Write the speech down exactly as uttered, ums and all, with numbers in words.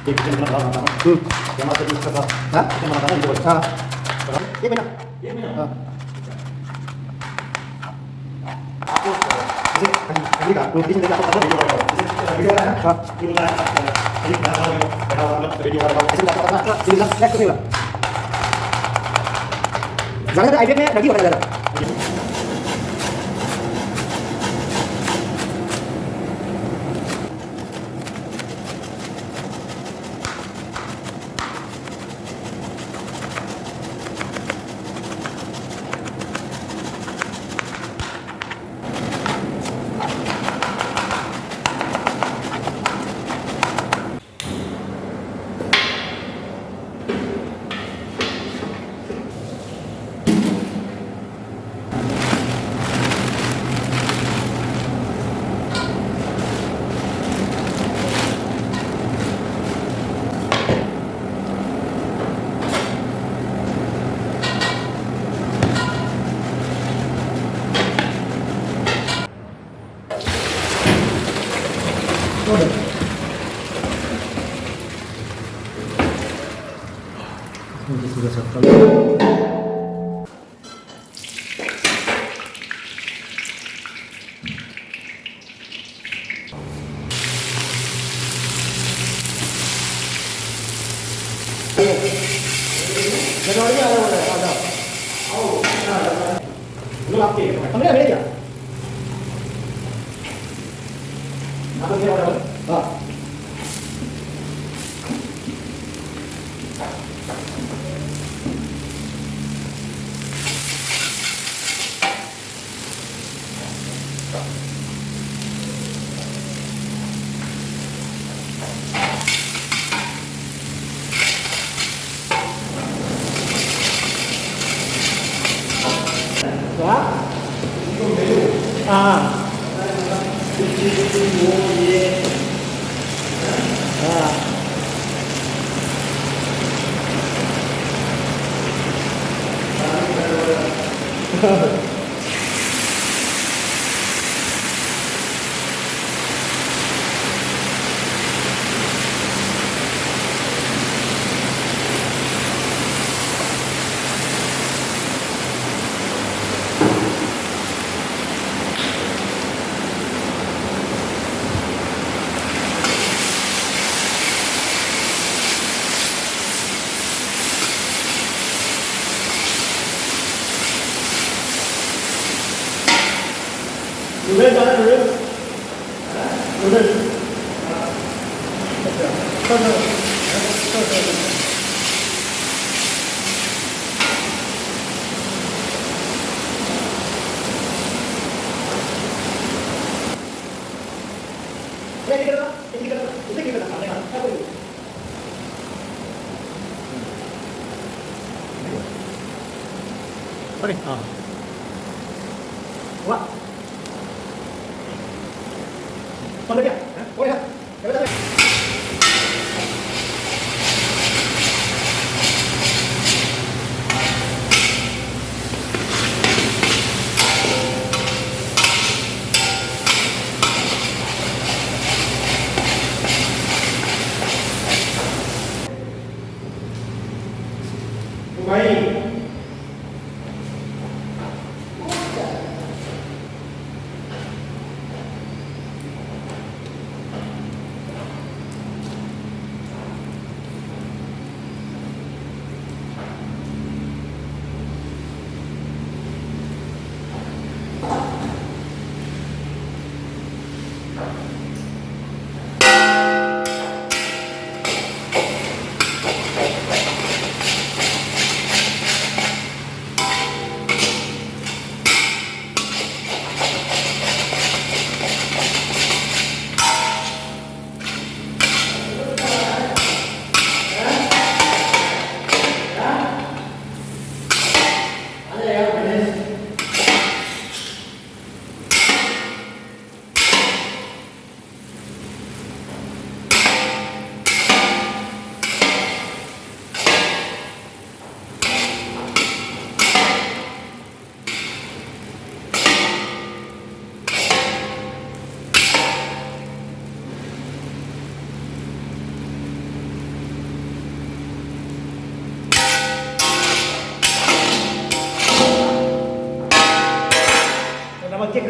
एक चम्मच डालना था। हम्म। जमा से दूसरा था। हाँ? चम्मच डालना, ये बस। हाँ। एक महीना। एक महीना? हाँ। आपको, जैसे, अभी, अभी का, तो बीच में आपको पता वीडियो वाला है। जैसे, वीडियो वाला है। हाँ। ये वाला है, अभी का, अभी का, अभी का, ऐसे भी आपको पता है। ये वाला, नेक्स्ट भी वाला। ज़्यादातर आईपीएल में लगी होता है ज़्यादा। हमने, हमने क्या? हाँ। क्या? हाँ। हाँ। अरे, हाँ। वाह। पकड़ गया। और यहाँ। Nama kek